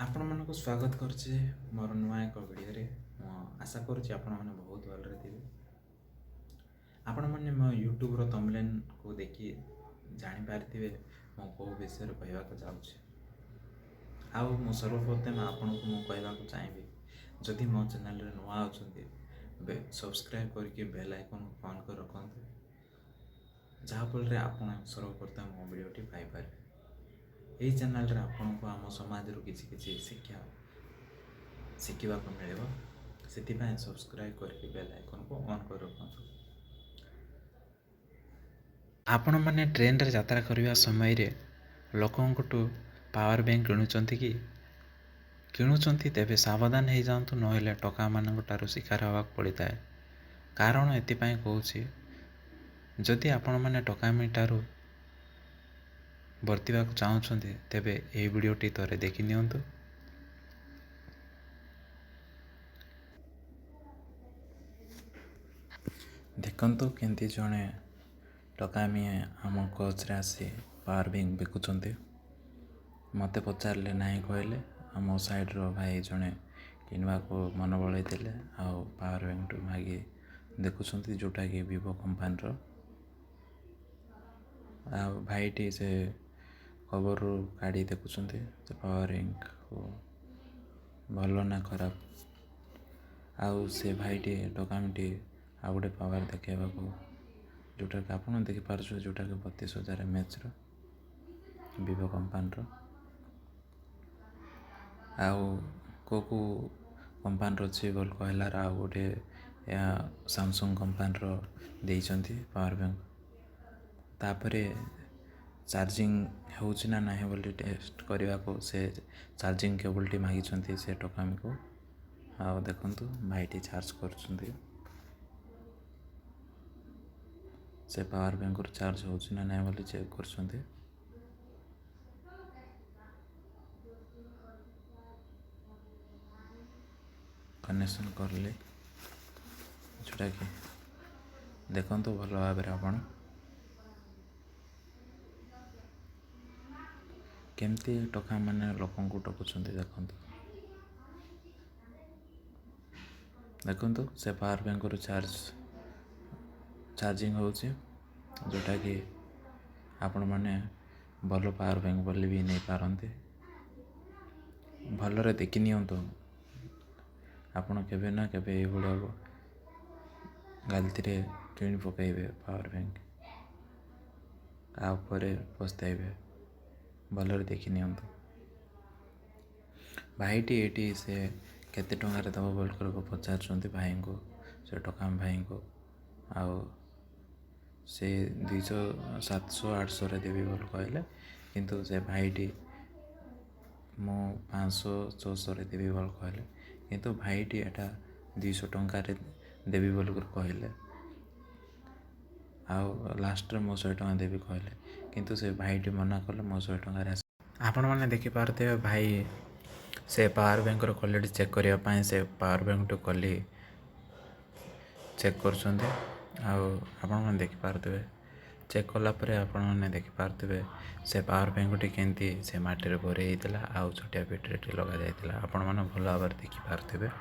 ଆପଣମାନଙ୍କୁ ସ୍ୱାଗତ କରୁଛି ମୋର ନୂଆ ଏକ ଭିଡ଼ିଓରେ। ମୁଁ ଆଶା କରୁଛି ଆପଣମାନେ ବହୁତ ଭଲରେ ଥିବେ। ଆପଣମାନେ ମୋ ୟୁଟ୍ୟୁବ୍ର ଥମ୍ବନେଲ୍କୁ ଦେଖି ଜାଣିପାରିଥିବେ ମୁଁ କେଉଁ ବିଷୟରେ କହିବାକୁ ଯାଉଛି। ଆଉ ମୁଁ ସର୍ବପ୍ରଥମେ ଆପଣଙ୍କୁ ମୁଁ କହିବାକୁ ଚାହିଁବି, ଯଦି ମୋ ଚ୍ୟାନେଲ୍ରେ ନୂଆ ଅଛନ୍ତି ସବସ୍କ୍ରାଇବ୍ କରିକି ବେଲ୍ ଆଇକନ୍ ଅନ୍ କରି ରଖନ୍ତୁ, ଯାହାଫଳରେ ଆପଣ ସର୍ବପ୍ରଥମେ ମୋ ଭିଡ଼ିଓଟି ପାଇପାରିବେ। ଏହି ଚ୍ୟାନେଲ୍ରେ ଆପଣଙ୍କୁ ଆମ ସମାଜରୁ କିଛି କିଛି ଶିକ୍ଷା ଶିଖିବାକୁ ମିଳିବ। ସେଥିପାଇଁ ସବସ୍କ୍ରାଇବ୍ କରିକି ବେଲ୍ ଆଇକନ୍କୁ ଅନ୍ କରି ରଖନ୍ତୁ। ଆପଣମାନେ ଟ୍ରେନ୍ରେ ଯାତ୍ରା କରିବା ସମୟରେ ଲୋକଙ୍କଠୁ ପାୱାର ବ୍ୟାଙ୍କ କିଣୁଛନ୍ତି କି? କିଣୁଛନ୍ତି ତେବେ ସାବଧାନ ହେଇଯାଆନ୍ତୁ, ନହେଲେ ଟୋକାମାନଙ୍କ ଠାରୁ ଶିକାର ହେବାକୁ ପଡ଼ିଥାଏ। କାରଣ ଏଥିପାଇଁ କହୁଛି, ଯଦି ଆପଣମାନେ ଠକାମି ଠାରୁ ବର୍ତ୍ତିବାକୁ ଚାହୁଁଛନ୍ତି ତେବେ ଏହି ଭିଡ଼ିଓଟି ଥରେ ଦେଖି ନିଅନ୍ତୁ। ଦେଖନ୍ତୁ କେମିତି ଜଣେ ଠକାମି ଆମ କୋଚ୍ରେ ଆସି ପାୱାର ବ୍ୟାଙ୍କ ବିକୁଛନ୍ତି। ମୋତେ ପଚାରିଲେ, ନାହିଁ କହିଲେ। ଆମ ସାଇଡ଼୍ର ଭାଇ ଜଣେ କିଣିବାକୁ ମନ ବଳାଇଥିଲେ ଆଉ ପାୱାର ବ୍ୟାଙ୍କଠୁ ମାଗି ଦେଖୁଛନ୍ତି, ଯେଉଁଟାକି ଭିଭୋ କମ୍ପାନୀର। ଆଉ ଭାଇଟି ସେ କଭରରୁ କାଢ଼ି ଦେଖୁଛନ୍ତି ସେ ପାୱାର ବ୍ୟାଙ୍କକୁ ଭଲ ନା ଖରାପ। ଆଉ ସେ ଭାଇଟି ଠକାମିଟି ଆଉ ଗୋଟେ ପାୱାର ଦେଖାଇବାକୁ, ଯେଉଁଟାକି ଆପଣ ଦେଖିପାରୁଥିବେ, ଯେଉଁଟାକି 32,000 ଏମ୍ଏଚ୍ର ଭିଭୋ କମ୍ପାନୀର। ଆଉ କେଉଁ କେଉଁ କମ୍ପାନୀର ଅଛି ବୋଲି କହିଲାର ଆଉ ଗୋଟେ ସାମସଙ୍ଗ କମ୍ପାନୀର ଦେଇଛନ୍ତି ପାୱାର ବ୍ୟାଙ୍କ। ତାପରେ ଚାର୍ଜିଂ ହେଉଛି ନା ନାହିଁ ବୋଲି ଟେଷ୍ଟ କରିବାକୁ ସେ ଚାର୍ଜିଂ କେବୁଲ୍ଟି ମାଗିଛନ୍ତି ସେ ଠକାମିକୁ। ଆଉ ଦେଖନ୍ତୁ ଭାଇଟି ଚାର୍ଜ କରୁଛନ୍ତି, ସେ ପାୱାର ବ୍ୟାଙ୍କରୁ ଚାର୍ଜ ହେଉଛି ନା ନାହିଁ ବୋଲି ଚେକ୍ କରୁଛନ୍ତି। କନେକ୍ସନ୍ କଲେ ଯେଉଁଟାକି ଦେଖନ୍ତୁ ଭଲ ଭାବରେ ଆପଣ କେମିତି ଟୋକାମାନେ ଲୋକଙ୍କୁ ଠକୁଛନ୍ତି। ଦେଖନ୍ତୁ ଦେଖନ୍ତୁ ସେ ପାୱାର ବ୍ୟାଙ୍କରୁ ଚାର୍ଜିଂ ହେଉଛି, ଯେଉଁଟାକି ଆପଣମାନେ ଭଲ ପାୱାର ବ୍ୟାଙ୍କ ବୋଲି ବି ନେଇପାରନ୍ତି। ଭଲରେ ଦେଖି ନିଅନ୍ତୁ, ଆପଣ କେବେ ନା କେବେ ଏଇଭଳିଆ ଗାଲତିରେ କିଣି ପକାଇବେ ପାୱାର ବ୍ୟାଙ୍କ, ଆଉ ପରେ ପସ୍ତାଇବେ। ଭଲରେ ଦେଖି ନିଅନ୍ତୁ। ଭାଇଟି ଏଇଠି ସେ କେତେ ଟଙ୍କାରେ ଦେବ ବୋଲି କରିବାକୁ ପଚାରୁଛନ୍ତି ଭାଇଙ୍କୁ, ସେ ଠକାମି ଭାଇଙ୍କୁ। ଆଉ ସେ 200 700 800ରେ ଦେବି ବୋଲି କହିଲେ, କିନ୍ତୁ ସେ ଭାଇଟି ମୁଁ 500 600ରେ ଦେବି ବୋଲି କହିଲେ, କିନ୍ତୁ ଭାଇଟି ଏଇଟା 200 ଟଙ୍କାରେ ଦେବି ବୋଲି କହିଲେ। ଆଉ ଲାଷ୍ଟରେ ମୁଁ 100 ଟଙ୍କା ଦେବି କହିଲେ, କିନ୍ତୁ ସେ ଭାଇଟି ମନା କଲେ ମୁଁ 100 ଟଙ୍କାରେ ଆସି। ଆପଣମାନେ ଦେଖିପାରୁଥିବେ ଭାଇ ସେ ପାୱାର ବ୍ୟାଙ୍କର କ୍ୱାଲିଟି ଚେକ୍ କରିବା ପାଇଁ ସେ ପାୱାର ବ୍ୟାଙ୍କଠୁ ଖୋଲି ଚେକ୍ କରୁଛନ୍ତି। ଆଉ ଆପଣମାନେ ଦେଖିପାରୁଥିବେ, ଚେକ୍ କଲା ପରେ ଆପଣମାନେ ଦେଖିପାରୁଥିବେ ସେ ପାୱାର ବ୍ୟାଙ୍କଟି କେମିତି ସେ ମାଟିରେ ଭରି ହେଇଥିଲା ଆଉ ଛୋଟିଆ ବ୍ୟାଟେରୀଟି ଲଗାଯାଇଥିଲା। ଆପଣମାନେ ଭଲ ଭାବରେ ଦେଖିପାରୁଥିବେ।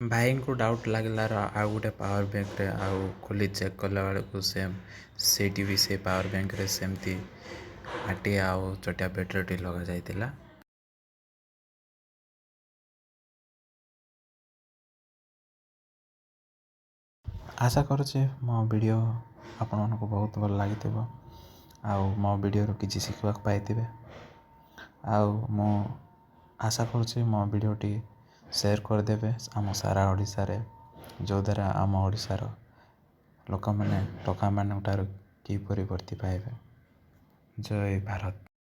ଭାଇଙ୍କୁ ଡାଉଟ୍ ଲାଗିଲାର ଆଉ ଗୋଟେ ପାୱାର ବ୍ୟାଙ୍କରେ ଆଉ ଖୋଲି ଚେକ୍ କଲା ବେଳକୁ ସେମ୍ ସେଇଠି ବି ସେ ପାୱାର ବ୍ୟାଙ୍କରେ ସେମିତି ମାଟି ଆଉ ଛୋଟିଆ ବ୍ୟାଟେରୀଟି ଲଗାଯାଇଥିଲା। ଆଶା କରୁଛି ମୋ ଭିଡ଼ିଓ ଆପଣମାନଙ୍କୁ ବହୁତ ଭଲ ଲାଗିଥିବ ଆଉ ମୋ ଭିଡ଼ିଓରୁ କିଛି ଶିଖିବାକୁ ପାଇଥିବେ। ଆଉ ମୁଁ ଆଶା କରୁଛି ମୋ ଭିଡ଼ିଓଟି ସେୟାର କରିଦେବେ ଆମ ସାରା ଓଡ଼ିଶାରେ, ଯଦ୍ୱାରା ଆମ ଓଡ଼ିଶାର ଲୋକମାନେ ଠକାମାନଙ୍କ ଠାରୁ କିପରି ବର୍ତ୍ତି ପାଇବେ। ଜୟ ଭାରତ।